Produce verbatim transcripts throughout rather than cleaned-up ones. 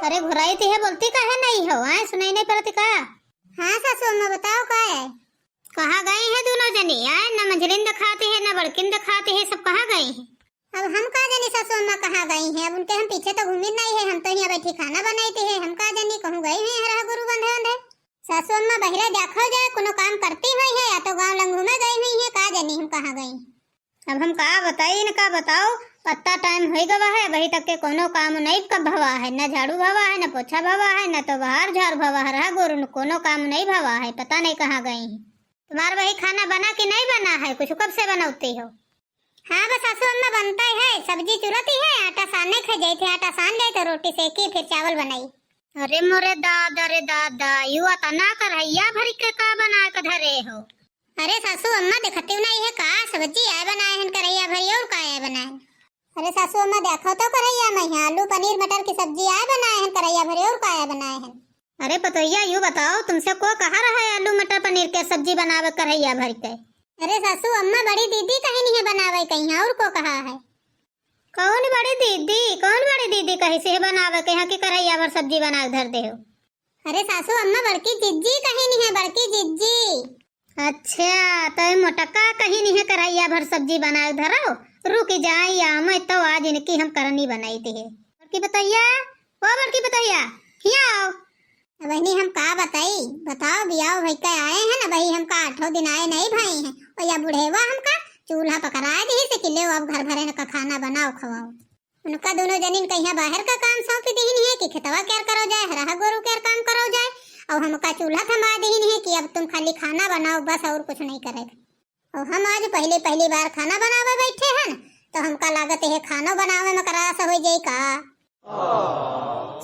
अरे घुराई ती है, बोलती काहे नहीं हो? आए, सुनाई नहीं पड़ती का? हाँ सासू अम्मा, बताओ का है? कहाँ गई है दोनों जनी? आए, न मंझलिन दिखाती है, न बड़किन दिखाती है, सब कहाँ गई है? अब हम का जानी सासू अम्मा कहाँ गई हैं, अब उनके हम पीछे तो घूमी नहीं है, हम तो यहाँ बैठी खाना बनाई ती है, हम का जानी कहूँ गई हैं हरहा गुरु बंधे बंधे। सासू अम्मा बहिरे देखो जाए, कोनो काम करती हुई है या तो गाँव लंग घूमे गई हुई है, का जानी हम कहाँ गई हैं। अब हम का बताई न का बताओ, पत्ता टाइम होई गवा है, अबही तक के कोनो काम नहीं क-, भवा है, न झाड़ू भवा है, न पोछा भवा है, न तो बाहर झाड़ू भवा है, रहा गोरू न कोनो काम नहीं भवा है, पता नहीं कहाँ गई हैं। तुम्हार वही खाना बना कि नहीं बना है, कुछ कब से बनौती हो? हाँ बस सासू अम्मा बनता है, सब्जी चुरती है, आटा साने खे जाई थे, आटा सान जाई तो रोटी सेकी, फिर चावल बनाई। अरे मोरे दादा रे दादा, यू अतना करहैया भर के का बनाए के धरे हो? अरे सासू अम्मा, देखती नहीं है का, सब्जी आए बनाए हन करहैया भरी, और का आए बनाए? अरे सासू अम्मा, देखो तो करहैया में यहाँ आलू पनीर मटर की सब्जी आए बनाए हन करहैया भरी, और का आए बनाए हन? अरे पतोहिया, यू बताओ, तुमसे को कहा रहा है आलू मटर पनीर के सब्जी बनावे करहैया भर के? अरे सासू अम्मा, बड़ी दीदी कहीं नहीं है बनावे कहीं, और को कहा है? कौन बड़ी दीदी, कौन बड़ी दीदी कही से बनावे के यहाँ की करहैया भर सब्जी बना के धर दे हो? अरे सासू अम्मा, बड़की जिज्जी कहीं नहीं है, बड़की जिज्जी। अच्छा, तो ये मोटका कहीं नहीं है करहैया भर सब्जी बना के धरो, रुक जाए या मैं तो आज इनकी हम करनी बनाई दी है। बड़की पतोहिया, ओ बड़की पतोहिया, हिया आओ। अब बहिनी हम का बताई, बताओ, बियाह भई के आए हैं ना, वही हमका आठों दिन आए नहीं भई हैं, और या बुढ़ेवा हमका चूल्हा पकड़ाए दी से कि ले अब घर भरे न का खाना बनाओ खवाओ। उनका दोनों जनिन कहिया बाहर का काम सौंपी दीहिन है कि खेतवा केर करो जाए, हरहा गोरू केर काम करो जाए, और हमका चूल्हा थमा दीहिन है कि अब तुम खाली खाना बनाओ बस, और कुछ नहीं करेगा। और हम आज पहली पहली बार खाना बनावे बैठे हन, तो हमका लागत है खानो बनावे में करास हो जाई का।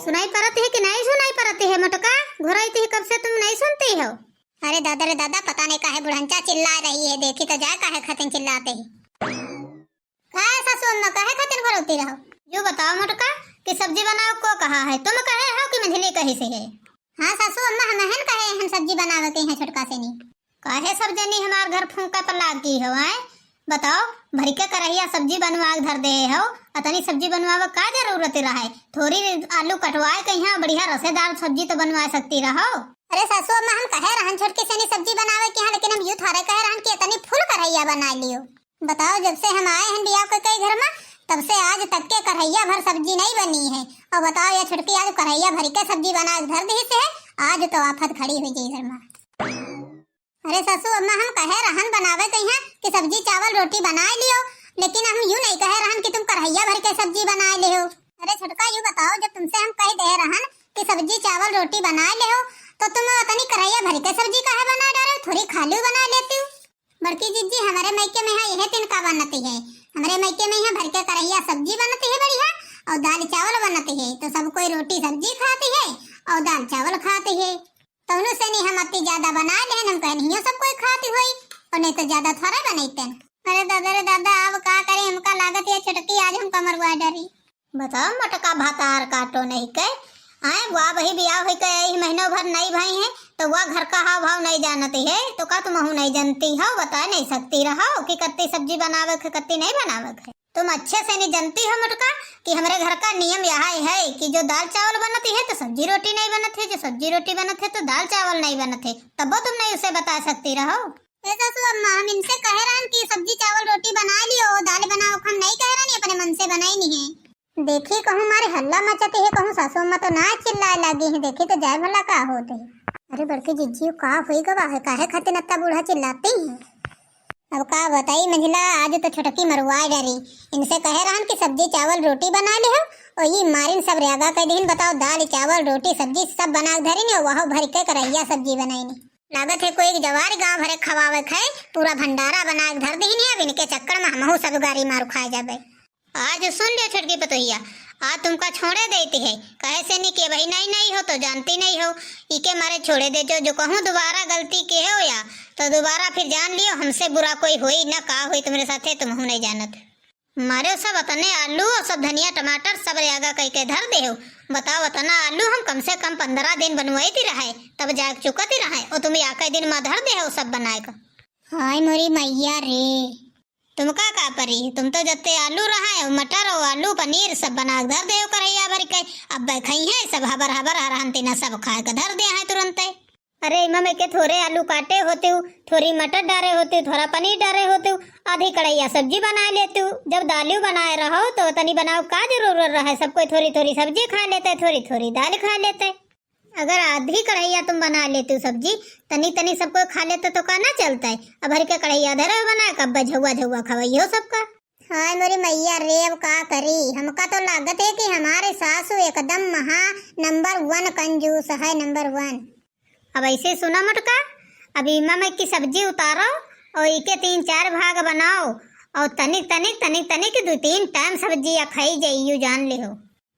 सुनाई पड़त है कि नहीं सुनाई पड़त है मोटका? घुराई थी कब से, तुम नहीं सुनती हो? अरे दादा रे दादा, पता नहीं काहे बुढ़ंचा चिल्ला रही है, देखी तो जाए काहे खातिर चिल्लाते हैं। का है सासू अम्मा, काहे खातिर घुरौती रहो? जो बताओ मोटका कि सब्जी बनाओ को कहा है, तुम कहे हो कि मंझली कही से है? हाँ सासू अम्मा, हम हन कहे हम सब्जी बनावे के हैं छोटका से नी। काहे सब जनी हमार घर फूंके पर लागी हो, हैं? बताओ, भर के करहिया सब्जी बनवा के धर दे हो, अतनी सब्जी बनवावे का जरूरत रहे? थोड़ी आलू कटवाए के यहाँ बढ़िया रसेदार सब्जी तो बनवा सकती रहो। अरे सासू अम्मा, हम कहे रहन छोटकी से नी सब्जी बनावे के यहाँ, लेकिन हम यू थोड़े कहे रहन कि इतनी फुल करहिया बना लियो। बताओ, जब से हम आए हैं बियाह के कई घर में, तब से आज तक के करहिया भर सब्जी नहीं बनी है। और बताओ, ये छोटकी आज करहिया भर के सब्जी बना के धर दी से है, आज तो आफत खड़ी हुई गई घर में। अरे सासू अम्मा, हम कहे रहन बनावे कहिया कि सब्जी चावल रोटी बनाए लियो, लेकिन हम यू नहीं कहे रहन कि तुम करहिया भर के सब्जी बनाए लियो। अरे छोटका, यू बताओ, जब तुमसे हम कह दे रहन कि सब्जी चावल रोटी बनाए लियो, तो तुम तनी करहिया भर के सब्जी काहे बना डाले, थोड़ी खाली बना लेती हो। बड़की जिज्जी, हमरे मायके में यहाँ यह तिनका बनती है, हमरे मायके में यहाँ भर के करहिया सब्जी बनती है बढ़िया, और दाल चावल बनती है, तो सब कोई रोटी सब्जी खाती है और दाल चावल खाती है। तौनु से नहीं हम अति ज्यादा बना लेहन, हम कहन हियो सब कोई खाती होई, और नहीं तो ज्यादा थोड़ा बनैतन। अरे दादा रे दादा, अब का करे, हमका लागत ये छोटकी आज हमका मरवा डरी। बताओ, मोटका भातार काटो नहीं के, आए, वा वही बियाह होई के यही महीनों भर नहीं भई है, तो वा घर का हाव भाव नहीं जानती है, तो का तुम हूँ नहीं जानती हो, बता नहीं सकती रहो कि कत्ती सब्जी बनावे के, कत्ती नहीं बनावे के। तुम अच्छे से नहीं जानती हो मोटका कि हमरे घर का नियम यह है कि जो दाल चावल बनती है तो सब्जी रोटी नहीं बनत है, जो सब्जी रोटी बनत है तो दाल चावल नहीं बनत है, तबो तुम नहीं उसे बता सकती रहो। ए सासू अम्मा, हम इनसे कहे रहन कि सब्जी चावल रोटी बना लियो, दाल बनाओ, हम नहीं कहे रहन, अपने मन से बनाई नहीं है। देखी कहूँ मारे हल्ला मचाती है, कहूँ सासू अम्मा तो ना चिल्लाए लागी है, देखी तो जाए भला का होत है। अरे बड़की जिज्जी, का होई गवा है, काहे खातिर अत्ता बूढ़ा चिल्लाती है? अब का बताई मंझला, आज तो छोटकी मरवाए डरी। इनसे कहे रहन कि सब्जी चावल रोटी बना ले हो, और ये मारिन सब रेगा कह दीन। बताओ, दाल चावल रोटी सब्जी सब बना के धरिन, वह भर के करहिया सब्जी बनाइन। लागत है कोई जवार गाँव भरे खवावे खाए, पूरा भंडारा बना के धर दीन। अब इनके चक्कर में हमहू सब गारी मार खाए जाबे। आज सुन ले छोटकी पतोहिया, आज तुमका छोड़े देती है, कहे से नहीं कि भाई नहीं, नहीं हो तो जानती नहीं हो, इके मारे छोड़े दे जो, जो कहूँ दोबारा गलती के हो या तो दोबारा फिर जान लियो, हमसे बुरा कोई होई ना का होई तुम्हरे साथे, तुमहू नहीं जानत। मारे सब अतने आलू और सब धनिया टमाटर सब रेगा कह के धर दे हो। बताओ, अतना आलू हम कम से कम पन्द्रह दिन बनवाई दी रहे, तब जाग चुकती रहे, और तुम या कई दिन में धर दे हो सब बनाए का। हाय मोरी मैया रे। तुमका का परी, तुम तो जत्ते आलू रहा है, मटर और आलू, पनीर सब बना के धर देउ कढ़ैया भर के। अब खइहैं सब हबर हबर, हरहन तिना सब खाए के धर दे हैं तुरंते। अरे, इमा मैं के थोरे आलू काटे होतेउ, थोरी मटर डारे होतेउ, थोरा पनीर डारे होतेउ, आधी कढ़ैया सब्जी बनाए लेतेउ। जब दालियो बनाए रहो, तो तनी बनाओ का जरूरत रहे, सब कोई थोरी थोरी सब्जी खा लेते, थोरी थोरी दाल खा लेते। अगर आधी कढ़ैया तुम बना लेतेउ सब्जी, तनी तनी सब कोई खा लेते, तो का ना चलते? अब भर के कढ़ैया धरे हो बनाए, कब झौआ झौआ खवइयो सबका। हाय मोरी मैया रे, अब का करी? हमका तो लागत है कि हमारे सासू एकदम महा नंबर वन कंजूस है, नंबर वन। अब ऐसे सुना मोटका, अब इमा मैं की सब्जी उतारो और इके तीन चार भाग बनाओ और तनिक तनिक तनिक तनिक दो तीन टाइम सब्जी या खाई जाइयो, जान ले हो।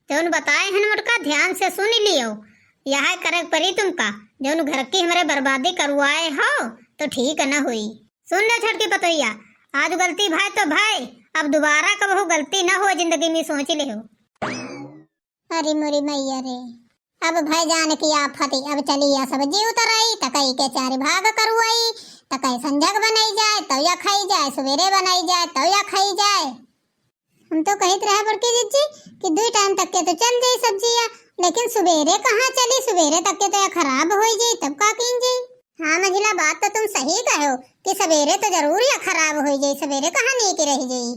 जौन बताए हन मोटका ध्यान से सुन लियो, यह करे परी तुमका, जौन घर की हमरे बर्बादी करवाए हो तो ठीक न हुई। सुन ले छोटकी पतोहिया, आज गलती भाई तो भाई, अब दोबारा कबहू गलती न हो जिंदगी में, सोच ले हो। अरे मोरी मैया रे, अब भाई जान की आफत, अब चली या सब्जी उतर आई, तकई के चार भाग करवाई, तकई संझक बनाई जाए, तब या खाई जाए, सवेरे बनाई जाए, तब या खाई जाए। हम तो कहित रहे बड़की जिज्जी कि दुई टाइम तक के तो चल जाई सब्जिया, लेकिन सुबेरे कहाँ चली, सुबेरे तक के तो या खराब होई जाई, तब का कीन जाई? हाँ मझिला, बात तो तुम सही कहो कि सवेरे तो जरूर या खराब होई जाई, सवेरे कहाँ नीक रह जाई।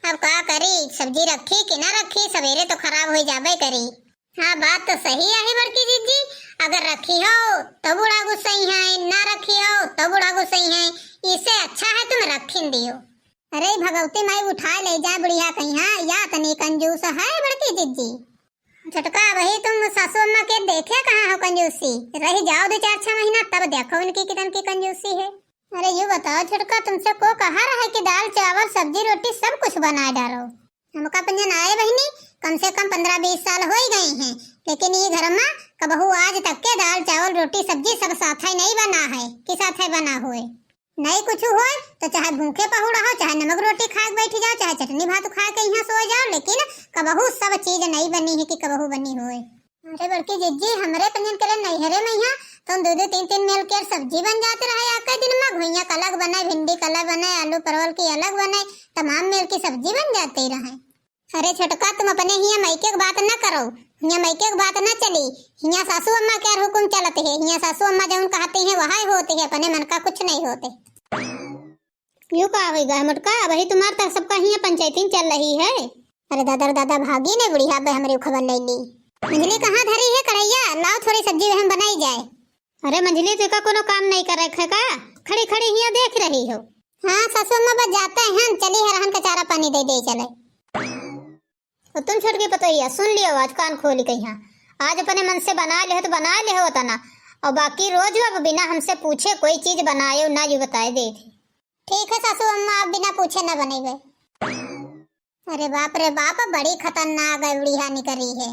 अब का करी, सब्जी रखी कि ना रखी, सवेरे तो खराब होई जाबे करी। हाँ, बात तो सही है बड़की जिज्जी, अगर रखी हो तो बूढ़ा गुस्सई है, ना रखी हो तो बूढ़ा गुस्सई है, इससे अच्छा है तुम रखिन दियो। अरे भगवती माई उठाए ले जाए बुढ़िया कहिया, या तनी कंजूस है बड़की जिज्जी। छोटका, वही तुम सासू अम्मा के देखे कहाँ हो कंजूसी, रह जाओ दो चार छह महीना तब देखो उनकी कितन की कंजूसी है। अरे यू बताओ छोटका, तुमसे को कहा रहे कि दाल चावल सब्जी रोटी सब कुछ बनाए डालो? हमका पंजन आए बहिनी, कम से कम पन्द्रह बीस साल होई गए हैं, लेकिन ई घर मा कबहू आज तक के दाल चावल रोटी सब्जी सब साथे नहीं बना है कि साथे बना होए। नहीं कुछ होए तो चाहे भूखे पहुड़ा हो, चाहे नमक रोटी खाए के बैठ जाओ, चाहे चटनी भात खा के यहाँ सो जाओ, लेकिन कबहू सब चीज नहीं बनी है कि कबहू बनी होए। अरे बड़की जिज्जी, हमरे पंजन के लिए नैहरे में यहाँ तो दो दो तीन तीन मेल के सब्जी बन जाते रहे। आके दिन में घुइया का अलग बने, भिंडी का अलग बने, आलू परवल की अलग बने, तमाम मेल की सब्जी बन जाते रहे। अरे छोटका, तुम अपने हिया मायके के बात न करो, हिया मायके के बात न चली, हिया सासू अम्मा के हुकुम चलत है, हिया सासू अम्मा जौन कहती हैं वही होती है, अपने मन का कुछ नहीं होते। यू का होई गा मोटका, वही तुम्हार तक सबका हिया पंचायती चल रही है। अरे दादा रे दादा, भागी ने बुढ़िया बे हमरे खबर ले ली। मंझली कहाँ धरी है कढ़ैया, लाओ थोड़ी सब्जी हम बनाई जाए। अरे मंझली, तू का कोनो काम नहीं करे है का? खड़ी खड़ी हिया देख रही हो। हाँ सासू अम्मा, बस जाते हैं, चली हरहन का चारा पानी दे दे चले। और तुम छोटकी पतोहिया, सुन लियो, आज कान खोली कहिया, आज अपने मन से बना ले हो तो बना ले हो तना, और बाकी रोज अब बिना हमसे पूछे कोई चीज बनायो ना, यू बताए दे। ठीक है सासू अम्मा, आप बिना पूछे ना बनेबे। अरे बाप रे बाप, बड़ी खतरनाक बुढ़िया निकरी है।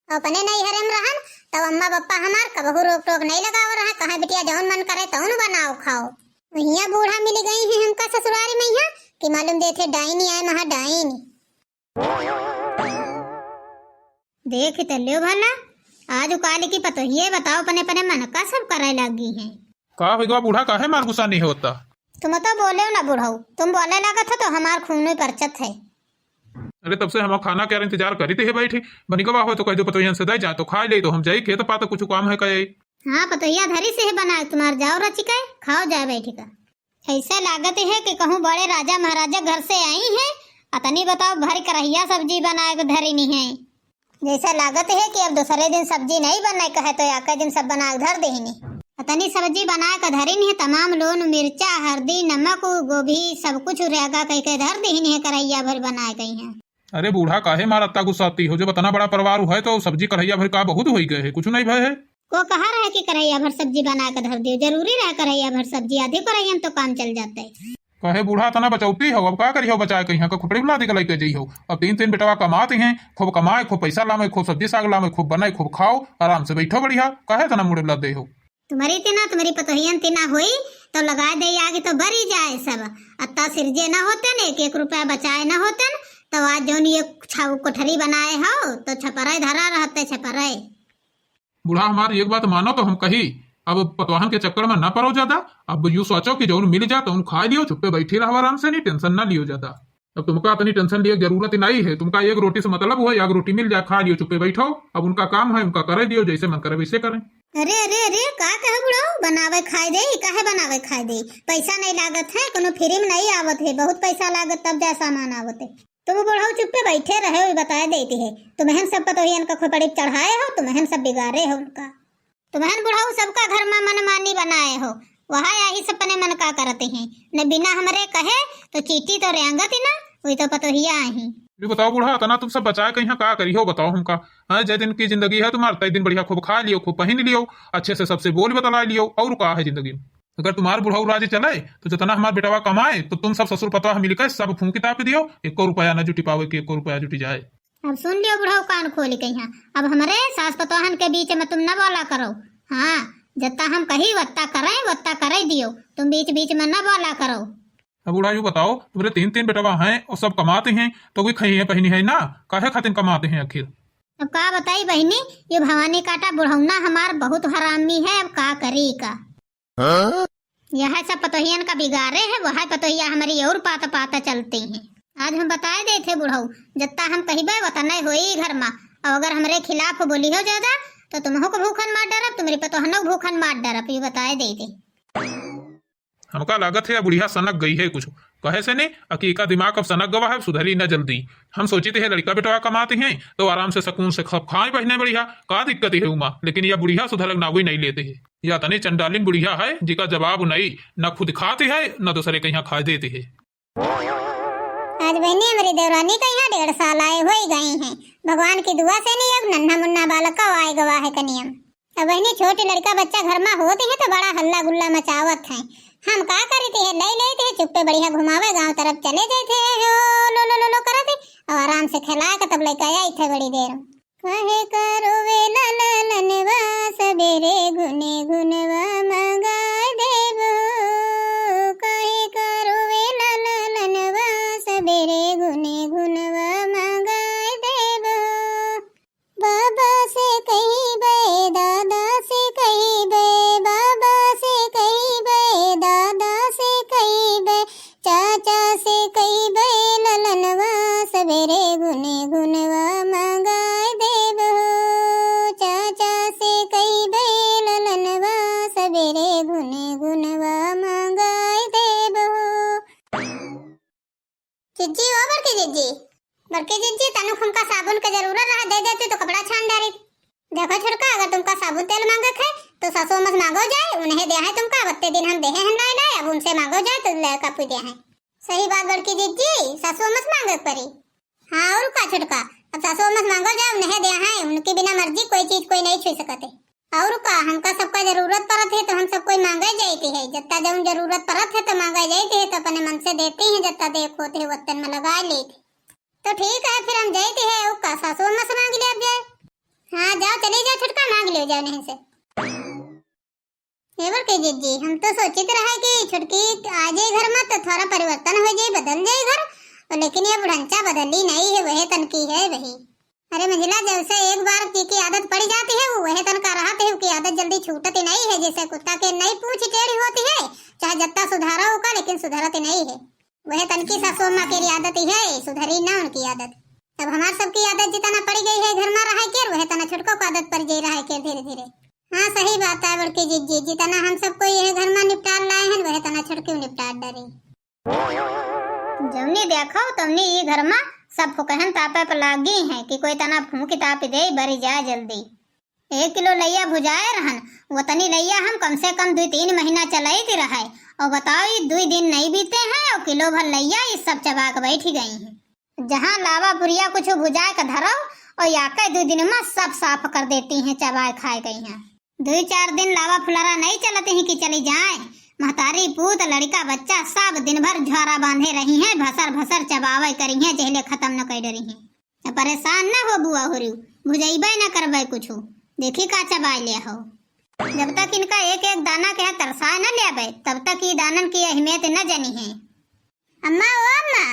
अपने नैहरे में रहन, तब अम्मा पप्पा हमार कबहू रोक टोक नहीं लगाव रहा, कहा बिटिया जौन मन करे तौन बनाओ खाओ। हिया बूढ़ा मिल गई है हमका ससुरारी में यहाँ कि मालूम देथे डाइन आए महा डाइन। देख त लियो भला, आज काल की पतोहिए बताओ अपने अपने मन का सब करे लागी है। का होई गा बूढ़ा, काहे मार गुस्सा नहीं होता? तुम तो बोले ना बुढ़ऊ, तुम बोले लागत हो तो हमार खून में परचत है। अरे तब से हम खाना के इंतजार करी थे बैठी, बनी गवा हो तो कह दो पतोहियन से दे जा तो खा ले, तो हम जाई खेत पात कुछ काम है कहे। हाँ पतोहिया धरी से है बना तुम्हार, जाओ रचिके खाओ जाए बैठी का। ऐसा लागत है कि कहूँ बड़े राजा महाराजा घर से आई है, अतनी बताओ भर करहिया सब्जी बनाए के धरी नहीं है। जैसा लागत है कि अब दूसरे दिन सब्जी नहीं बनाए कहे तो आके दिन सब बना के धर देहिनी। अतनी सब्जी बनाए के धरी नहीं है, तमाम लोन मिर्चा हरदी नमक गोभी सब कुछ उरेगा कह के धर देहिनी है, करहिया भर बनाए गई है। अरे बूढ़ा काहे मार अत्ता गुस्साती हो, जब अतना बड़ा परिवार है तो सब्जी करहिया भर का बहुत होई गए है, कुछ नहीं भय है। को कहा रहे कि करहिया भर सब्जी बना के धर दियो, जरूरी रहे करहिया भर सब्जी, आधी करहिया में तो काम चल जाते। कहे बूढ़ा अतना बचौती हो, अब का करियो बचा के यहाँ का खोपड़ी बुला दे के लेके जइहो। अब तीन तीन बेटवा कमाते हैं, खूब कमाए, खूब पैसा लावे, खूब सब्जी साग लावे, खूब बनाए, खूब खाओ, आराम से बैठो बढ़िया, काहे अतना मुड़े बुला दे हो? तुम्हारी तिना, तुम्हारी पतोहियन तिना होई तो लगा दे आगे तो बरी जाए सब। अत्ता सिरजे ना होते न, एक एक रुपया बचाए ना होते न, तो आज जौन ये छाऊ कोठरी बनाए हो तो छपराए धरा रहते छपराए। बूढ़ा हमार एक बात मानो तो हम कही, अब पतवाहन के चक्कर में ना पड़ो ज्यादा। अब यू सोचो कि जौन मिल जा तौन खा लियो, चुप्पे बैठी रहो आराम से, नहीं tension ना लियो ज्यादा। अब तुमका इतनी tension लिए जरूरत नहीं है, तुमका एक रोटी से मतलब हुआ, एक रोटी मिल जाए खा लियो, चुप्पे बैठो। अब उनका काम है, उनका करे दियो, जैसे मन करे वैसे करें। अरे अरे अरे, का कहे बुढ़ऊ, बनावे खाए दे, काहे बनावे खाए दे? पैसा नहीं लागत है, कोनो free में नहीं आवत है, बहुत पैसा लागत तब जा सामान आवत है। तुम बुढ़ऊ चुप्पे बैठे रहे हो, बताए देती है। तुम्हें सब पतोहियन का खोपड़ी पे चढ़ाए हो, तुम्हें सब बिगाड़े हो उनका। तुम्हें बुढ़ऊ सबका घर में मनमानी बनाए हो, वह यही सब अपने मन का करते हैं। न बिना हमरे कहे तो चींटी तो रेंगत ही ना, वही तो पतोहिया ही। ये बताओ बूढ़ा, इतना तुम सब बचाए कहीं का करी हो, बताओ हमका। हाँ, जय दिन की जिंदगी है तुम्हार, तय दिन बढ़िया खूब खा लियो, खूब पहन लियो, अच्छे से सबसे बोल बतला लियो, और का है जिंदगी में? अगर तुम्हार बुढ़ऊ राज चले तो जितना हमार बेटवा कमाए तो तुम सब ससुर पतोह मिलकर सब फूंक ताप दियो, एको रुपया न जुटी पावे कि एको रुपया जुटी जाए। अब सुन लियो बुढ़ऊ कान खोल के यहाँ, अब हमरे सास पतोहन के बीच में तुम न बोला करो। हाँ, जत्ता हम कही वत्ता करें, वत्ता करे दियो, तुम बीच बीच में न बोला करो। अब बूढ़ा यू बताओ, तुम्हारे तीन तीन बेटवा हैं और सब कमाते हैं तो वही खाई है पहनी है ना, काहे खातिर कमाते हैं आखिर? अब का बताई बहिनी, ये भवानी काटा बुढ़ौना हमार बहुत हरामी है, अब का करी का। हाँ? यह सब पतोहियन का बिगाड़े है, वह पतोहिया हमारी और पाता पाता चलती हैं। आज हम बताए देते बुढ़ऊ, जत्ता हम कहिबे वतने होई घर मा, और अगर हमरे खिलाफ बोली हो ज्यादा तो तुमहू को भूखन मार डरब, तुम्हारी पतोहनो को भूखन मार डरब, ये बताए देते। हमका लागत है, या बुढ़िया सनक गई है कुछ। कहे से ने, अकी का दिमाग अब सनक गवा है, सुधरी न जल्दी। हम सोचित है, लड़का बेटवा कमाते हैं, तो आराम से सुकून से सब खाए पहने बढ़िया, का दिक्कत है उमा? लेकिन या बुढ़िया सुधरक नावई नहीं लेते है। या तनी चंडालिन बुढ़िया है, जिका जवाब नहीं, न खुद खाते है, न दूसरे के यहाँ खाए देते है। आज बहिनी, हमरी देवरानी का यहाँ डेढ़ साल आए होई गई हैं। भगवान की दुआ से नहीं, अब नन्हा मुन्ना बालक का आए गवा है कनियम। अब बहिनी, छोट लड़का बच्चा घर मा होत हैं तो बड़ा हल्ला गुल्ला मचावत हैं। हम का करित है, ले लेत है, चुप्पे बढ़िया घुमावे गांव तरफ चले जाइत है, हो लो लो लो लो करत है, और आराम से खिला के तब लेके आइत है बड़ी देर। काहे का रोवेला ललनवा, सबेरे गुने गुनवा मंगाए देबो। काहे का रोवेला ललनवा, सबेरे गुने गुनवा मंगाए देबो। बाबा से कहिबे, दादा से कहिबे, बाबा से कहिबे, दादा से कहिबे, चाचा से कहिबे, ललनवा सबेरे गुने गुनवा मंगाए देब हो। चाचा से कहिबे, ललनवा सबेरे गुने गुनवा मंगाए देब हो। जिज्जी, ओ बड़की जिज्जी, बड़की जिज्जी, तनुक हमका साबुन के जरूरत रहा, दे देती तो कपड़ा छान डारी। देखो छोटका, अगर तुमका साबुन तेल मांगे के है तो सासू अम्मा से मांगो जाए, उन्हें दे है तुमका, बत्ते दिन हम देहे हैं लाई लाई, अब उनसे मांगो जाए तो लेका पी दे हैं। सही बात बड़की जिज्जी, सासू अम्मा से मांगे के पड़ी। हाँ और का छोटका, अब सासू अम्मा से मांगो जाए, उन्हें दे हैं, उनकी बिना मर्जी कोई चीज कोई नहीं छू सकते। और का, हमका सबका जरूरत पड़त है तो हम सब कोई मांगे जाइत है, जत्ता जौन जरूरत पड़त है तो मांगे जाइत है, तो अपने मन से देती हैं, जत्ता देख होते है वत्तन में लगा लेते। तो ठीक है, फिर हम जाइत है, और का, सासू अम्मा से मांग लिया जाए। हाँ जाओ, चली जाओ छोटका, मांग लियो जाओ नहीं से। हे बड़की जिज्जी, हम तो सोचित रहे कि छोटकी आ जाए घर में तो थोड़ा परिवर्तन हो जाए, बदल जाए घर, और लेकिन ये बुढ़ंचा बदली नहीं है, वही तनकी है वही। अरे मंझिला, जैसे एक बार की, की आदत पड़ी जाती है, वो वही तनका रहत है, उकी आदत जल्दी छूटत ही नहीं है। जैसे कुत्ता के नई पूंछ टेढ़ी होती है, चाहे जत्ता सुधारा होका, लेकिन सुधरत ही नहीं है। वही तनकी सासू अम्मा की आदत ही है, सुधरी ना उनकी आदत। अब हमार सबकी आदत जितना पड़ी गई है घर में रहे के, वही तना छोटको को आदत पड़ जाई रहे के धीरे धीरे। हाँ सही बात है बड़की जिज्जी, जितना हम सबको यह घर में निपटार लाए हैं, वही तना छोटकी निपटार डरी। जौनी देखो तौनी ई घर मा सब फुकहन तापे पर लागी हैं कि कोई तना फूंक ताप दे, बरी जाए जल्दी। एक किलो लइया भुजाए रहन, वतनी लइया हम कम से कम दुई तीन महीना चलाइत रहे। और बताओ, ई दुई दिन नहीं बीते हैं और किलो भर लइया ई सब चबा के बैठी गई हैं। जहाँ लावा पुरिया कुछ भुजाए के धरो और याके दुई दिन मा सब साफ कर देती हैं, चबाए खाए गई हैं। दुई चार दिन लावा फुलारा नहीं चलत ही कि चली जाए। महतारी पूत लड़का बच्चा सब दिन भर झोरा बांधे रही हैं, भसर भसर चबावे करी हैं, जहले खत्म न कर डरी हैं। अब परेशान न हो बुआ होरियो, भुजैबे न करबे कुछ, देखी का चबाए ले हो। जब तक इनका एक एक दाना के तरसाए न लेबे, तब तक ई दानन की अहमियत न जनी है। अम्मा, ओ अम्मा,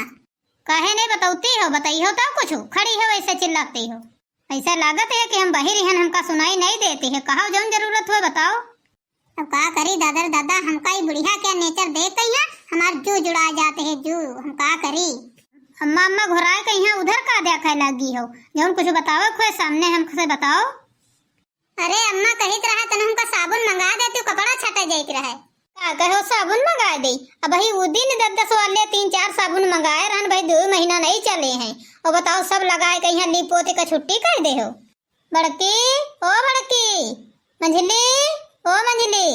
काहे नहीं बतौती हो? बताई हो तो कुछ, खड़ी हो ऐसे चिल्लाती हो। ऐसा लागत है कि हम बहिर हन, हमका सुनाई नहीं देती है। कहो जौन जरूरत हो बताओ। अब का करी दादा रे दादा, हमका ई बुढ़िया के nature देख के यहाँ हमार जू जुड़ा जात है, जू, हम का करी। अम्मा, अम्मा घुराए के यहाँ उधर का देखे लागी हो, जौन कुछ बतावे खोए सामने हमसे बताओ। अरे अम्मा कहित रहा तने हमका साबुन मंगा दे, तू कपड़ा छाटे जाइत रहे। का कहो साबुन मंगा दे? अबही उ दिन दस दस वाले तीन चार साबुन मंगाए रहन, भाई दो महीना नहीं चले हैं। और बताओ सब लगाए के यहाँ लीप पोते का छुट्टी कर दे हो। बड़की, ओ बड़की, मंझली, ओ मंझली।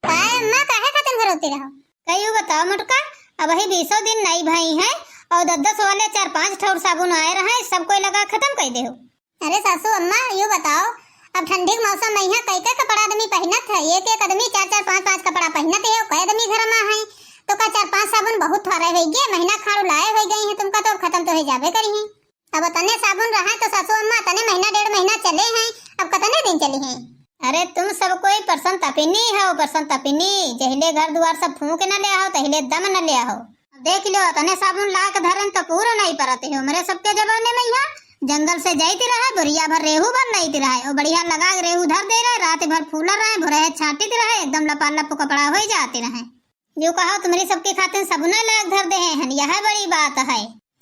काहे अम्मा, काहे खातिर घरोती रहो? कहियो बताओ मोटका, अबही बीसों दिन नहीं भई हैं और दस दस वाले चार पांच ठौर साबुन आए रहे, सब कोई लगा खत्म कर दे हो। अरे सासू अम्मा, यू बताओ, अब ठंडी के मौसम में यहाँ कई कई कपड़ा आदमी पहिनत है, एक एक आदमी चार चार पाँच पाँच कपड़ा पहिनत है, कई आदमी घर में है, तो का चार पाँच साबुन बहुत थोड़े होइ गए, महीना खाड़ू लाए होइ गई हैं, तुमका तो अब खत्म तो होइ जाबे करी हैं। अब तने साबुन रहा तो सासू अम्मा तने महीना डेढ़ महीना चले हैं, अब कतने दिन चली हैं? अरे तुम सब कोई परसन तपिनी हो, परसन तपिनी, जहिले घर दुआर सब फूंक न ले आओ, तहिले दम न ले आओ। देख लो, तने साबुन ला के धरन तो पूरा नहीं परत है। हमरे सबके जमाने में यहाँ जंगल से जाइत रहे, बोरिया भर रेहू भर लाइत रहे, और बढ़िया लगा के रेहू धर दे रहे, रात भर फूलर रहे, भोरे छाटित रहे, एकदम लपालप कपड़ा होइ जात रहे। जो कहो तुम्हरी सबके खातिर साबुने लायक धर दे हैं, यह बड़ी बात है।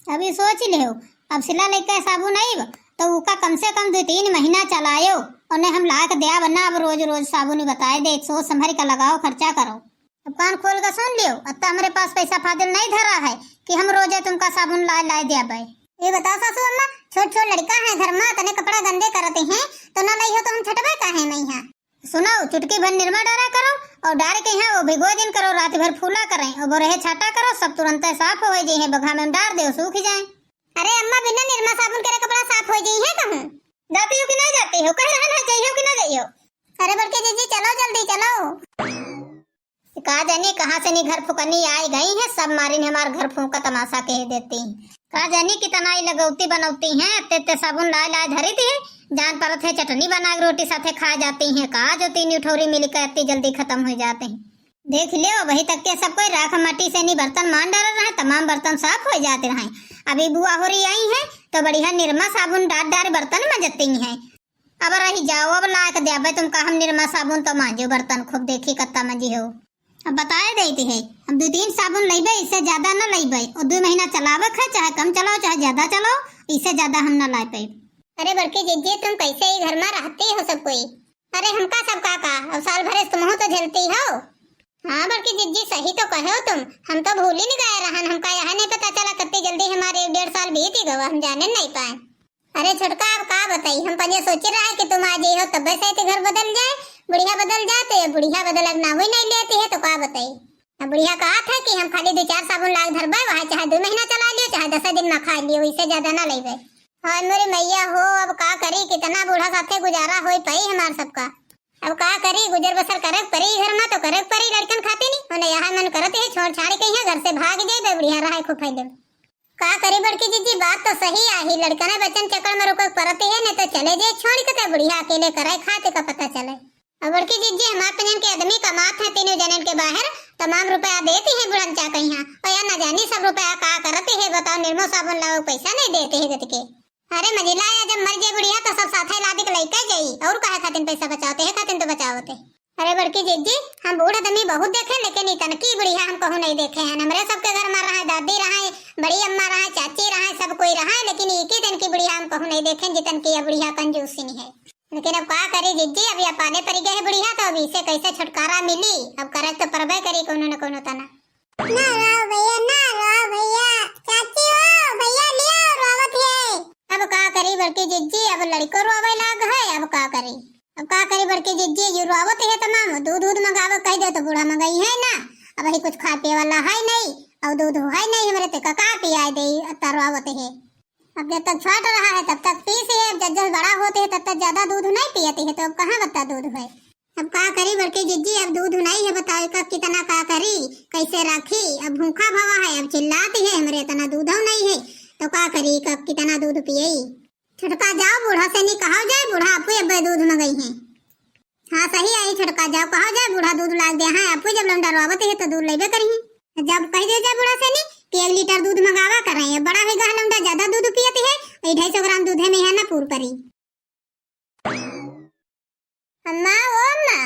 अभी सोच लियो, अब सिला लेके साबुन आइब, तो उका कम से कम दो तीन महीना चलायो, उन्हें हम लायक द्याब ना, अब रोज रोज साबुन ही बताए दे, सोच संभर के लगाओ, खर्चा करो। अब कान खोल के सुन लियो, अब तो हमरे पास पैसा फादिल नहीं धरा है कि हम रोजे तुमका साबुन लाए लाए द्याबे। ये बताओ सासू अम्मा, छोट छोट लड़का है घर में, तने कपड़ा गंदे करते हैं, तो ना लई हो तो हम छटबे काहे में यहाँ। सुनो, चुटकी भर निरमा डारा करो और डार के यहाँ वो भिगो दिन करो, रात भर फूला करें और बोरहे छाटा करो, सब तुरंत साफ हो जाए, बघा में डार दे, सूख जाए। अरे अम्मा, बिना निरमा साबुन के कपड़ा साफ हो जाई है कहूँ? जाती हो कि नहीं जाती हो? कह रहन है, जाइयो कि ना जाइयो? अरे बड़की जीजी, चलो जल्दी चलो। का जानी कहाँ से नी घर फुकनी आए गई है, सब मारिन हमार घर फूंका तमाशा कह देती। का जानी कितना ही लगौती बनौती हैं, अत्ते अत्ते साबुन लाए लाए धरी थी, जान परत है चटनी बना के रोटी साथे खा जाती हैं। का जो तीन उठौरी मिल के अत्ती जल्दी खत्म हो जाते हैं। देख लियो, वही तक के सब कोई राख माटी से नी बर्तन मान डाल रहे, तमाम बर्तन साफ हो जाते रहे। अभी बुआ होरी आई है तो बढ़िया निरमा साबुन डार डार बर्तन मजती हैं। अब रही जाओ, अब लायक देबे तुमका हम निरमा साबुन, तो मांजो बर्तन खूब, देखी कत्ता मंजी हो। अब बताए देते है, हम दो तीन साबुन लेबे, इससे ज्यादा न लेबे। और दो महीना चलावे है, चाहे कम चलाओ चाहे ज्यादा चलाओ, इससे ज्यादा हम न ला पाए। अरे बड़की जिज्जी, तुम कैसे ही घर में रहती हो सब कोई? अरे हमका सब का का, अब साल भर से तुम तो झेलती हो। हाँ बड़की जिज्जी, सही तो कहे हो तुम, हम तो भूल ही नहीं गए रहन, हमका यह नहीं पता चला कितनी जल्दी हमारे एक डेढ़ साल बीत ही गवा, हम जाने नहीं पाए। अरे छोटका, अब का बताई, हम पहले सोचे रहे कि तुम आ जाई हो तब से तो घर बदल जाए, बुढ़िया बदल जाए, तो ये बुढ़िया बदल अब नाम ही नहीं लेती है, तो का बताई। अब बुढ़िया कहा था कि हम खाली दो चार साबुन लाग धरबे, वहाँ चाहे दो महीना चला लियो, चाहे दस दिन में खा लियो, इससे ज्यादा ना लेबे। हाय मोरे मैया हो, अब का करी, कितना बूढ़ा साथे गुजारा होई पाई हमार सबका। अब का करी, गुजर बसर करे के परी, घर में तो करे के परी लड़कन खातिर नहीं, उन्हें यह मन करत है छोड़ छाड़ के यहाँ घर से भाग जाए, बुढ़िया रहा है खूब फैले। का करी बड़की जिज्जी, बात तो सही आही, लड़कन बच्चन चक्कर में रुके के परत है, नहीं तो चले जाए छोड़ के, तो बुढ़िया अकेले करे खाते का पता चले। अब बड़की जिज्जी, हमार पंजन के आदमी कमात है तीनों जनन के बाहर, तमाम रुपया देती है बुढ़न चा कहिया, और या ना जानी सब रुपया का करती है, बताओ, निरमो साबुन लाओ, पैसा नहीं देती है गति के। अरे मझिला, या जब मर जाए बुढ़िया तो सब साथे लादी के लइके जाई, और काहे खातिर पैसा बचावते है, खातिर तो बचावते। अरे बड़की जिज्जी, हम बूढ़ आदमी बहुत देखे, लेकिन इतन की बुढ़िया हम कहूँ नहीं देखे हैं। हमरे सबके घर में रहे, दादी रहे, बड़ी अम्मा रहे, चाची रहे, सब कोई रहे, लेकिन एक ही दिन की बुढ़िया हम कहूँ नहीं देखे जितन की यह बुढ़िया कंजूसिन है। लेकिन अब का करी जिज्जी, अब यह पाले पड़ी गए है बुढ़िया, तो अब इसे कैसे छुटकारा मिली? अब करे तो परबे करी कोनो न कोनो तना। ना रो भैया, ना रो भैया, चाची हो, भैया लियो, रोवत है। अब का करी बड़की जिज्जी, अब लड़को रोवे लाग है, अब का करी? अब का करी बड़की जिज्जी, यू रोवत है तमाम, दूध दूध मंगावे कह दे तो बूढ़ा मंगाई है ना, अब ही कुछ खा पिए वाला है नहीं, और दूध है नहीं, हमरे ते का, का पियाए दे, अत्ता रोवत है। अब जब तक छोट रहा है तब तक पीस है, अब जब जब बड़ा होते है तब तक ज्यादा दूध नहीं पियती है, तो अब कहाँ बता दूध है। अब का करी बड़की जिज्जी, अब दूध नहीं है, बताओ कब कितना का करी, कैसे रखी, अब भूखा भवा है, अब चिल्लाती है, हमरे इतना दूध नहीं है, तो का करी, कब कितना दूध पियई। छोटका जाओ बूढ़ा से नहीं कहा जाए, बूढ़ा आपू अब दूध मंगई है। हाँ सही आई छोटका, जाओ कहा जाए बूढ़ा दूध लाग दे, हाँ आपू जब लौंडा रोवत है तो दूध लेबे करी। जब कह दे जाए बूढ़ा से नहीं कि एक लीटर दूध मंगावा कर रहे हैं, बड़ा है गह लौंडा, ज्यादा दूध पियती है, ये ढाई सौ ग्राम दूधे में है ना पूर करी। अम्मा, ओ अम्मा,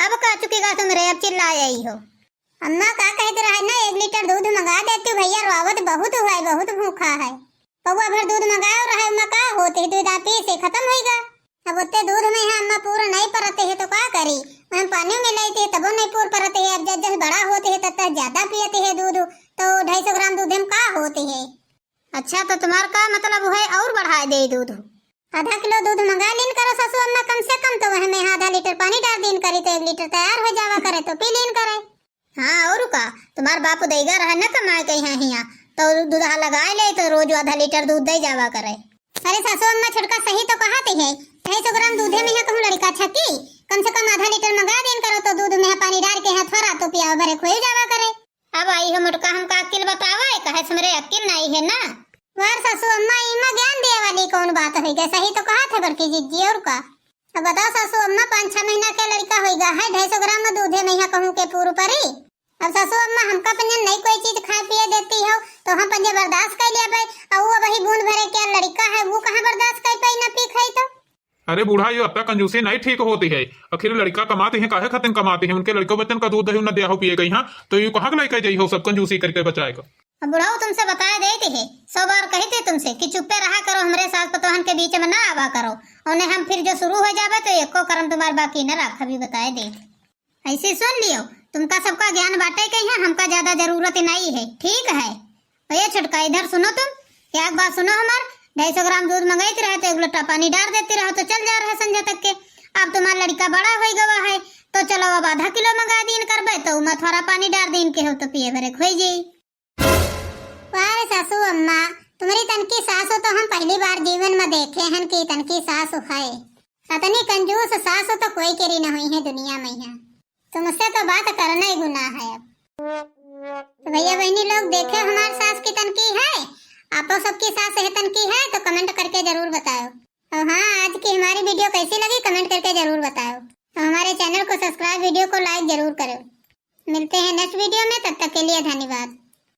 अब का चुकी गा तुमरे, अब चिल्ला आई हो। अम्मा का कहत रहे ना, एक लीटर दूध मंगा देती भैया, रोवत बहुत है, बहुत भूखा है। पौवा भर दूध मंगायो रहे, ओमा का होत है, दूध आप पी से खतम होइगा। अब ओत्ते दूध में यहाँ अम्मा पूर नहीं परत है तो का करी, हम पानी मिलाइत है तबो नहीं पूर परत है। अब जब जब बड़ा होत है तब तक ज्यादा पियत है दूध, तो ढाई सौ ग्राम दूध में का होत है। अच्छा, तो तुम्हार का मतलब है और बढ़ाए दे दूध? आधा किलो दूध मंगा लीन करो सासू अम्मा, कम से कम तो वह में आधा लीटर पानी डार दीन करी, तो एक लीटर तैयार हो जावा करे, तो पी लीन करे। हाँ, और का, तुम्हार बाप दैगा रहा न कमाए के यहाँ हिया, तो दूधा लगाए ले, तो रोज आधा लीटर दूध दे जावा करे। अरे सासू अम्मा, छोटका सही तो कहत है, ढाई सौ ग्राम दूधे में यहाँ कहूँ लड़का छकी, कम से कम आधा लीटर मंगा दीन करो, तो दूध में पानी डार के यहाँ थोड़ा तो पियावा भरे खोई जावा करे। अब आई हो मोटका, हमका अक्किल बतावा, काहे से हमरे अक्किल नहीं है ना। वार सासू अम्मा, इमा ज्ञान दिए वाली कौन बात होइगा, सही तो कहत है बड़की जिज्जी, और का। अब बताओ सासू अम्मा, पाँच छह महीना के लड़का होइगा है, ढाई सौ ग्राम दूधे में यहाँ कहूँ के पूर परी। अब सासू अम्मा, हमका पंजन नहीं कोई चीज खाए पिए देती हो, तो हम पंजे बर्दाश्त कर लिया भाई। अब वो वही बूंद भरे के लड़का है, वो कहाँ बर्दाश्त कर पाई ना पी खाई तो। अरे बूढ़ा, यो अत्ता कंजूसी नहीं ठीक होती है। आखिर लड़का कमाती है, काहे खातिर कमाती है? उनके लड़कों बच्चन का दूध दही न दिया हो पिए गई, हाँ, तो यू कहाँ के लेके जाई हो सब कंजूसी करके बचाए का? अब बुढ़ऊ तुमसे बताए देते है, सौ बार कहते तुमसे कि चुप्पे रहा करो, हमरे सास पतोहन के बीच में ना आवा करो, उन्हें हम फिर जो शुरू हो जावे तो एको करम तुम्हार बाकी न रख, अभी बताए दे। ऐसे सुन लियो, तुमका सबका ज्ञान बाटे के यहाँ, हमका ज्यादा जरूरत नहीं है, ठीक है? ए छोटका, इधर सुनो तुम, एक बात सुनो हमार, ढाई सौ ग्राम दूध मंगाइत रहे तो एक लोटा पानी डार देती रहो तो चल जा रहे संझा तक के। अब तुम्हार लड़का बड़ा होई गवा है, तो चलो अब आधा किलो मंगा दीन करबे, तो उमा थोड़ा पानी डार दीन के हो तो पिए भरे खोई जाई। वाह रे सासू अम्मा, तुम्हारी तनकी सासू तो हम पहली बार जीवन में देखे हन कि तनकी सासू है। अतनी कंजूस सासू तो कोई केरी न हुई है दुनिया में यहाँ। तुमसे तो बात करना ही गुनाह है। अब तो भैया बहनी लोग, देखे हमार सास की तनकी है, आपो सबकी सास है तनकी है तो comment करके जरूर बताओ। और हाँ, आज की हमारी video कैसी लगी, comment करके जरूर बताओ। और हमारे channel को subscribe, video को like जरूर करो। मिलते हैं next video में, तब तक के लिए धन्यवाद।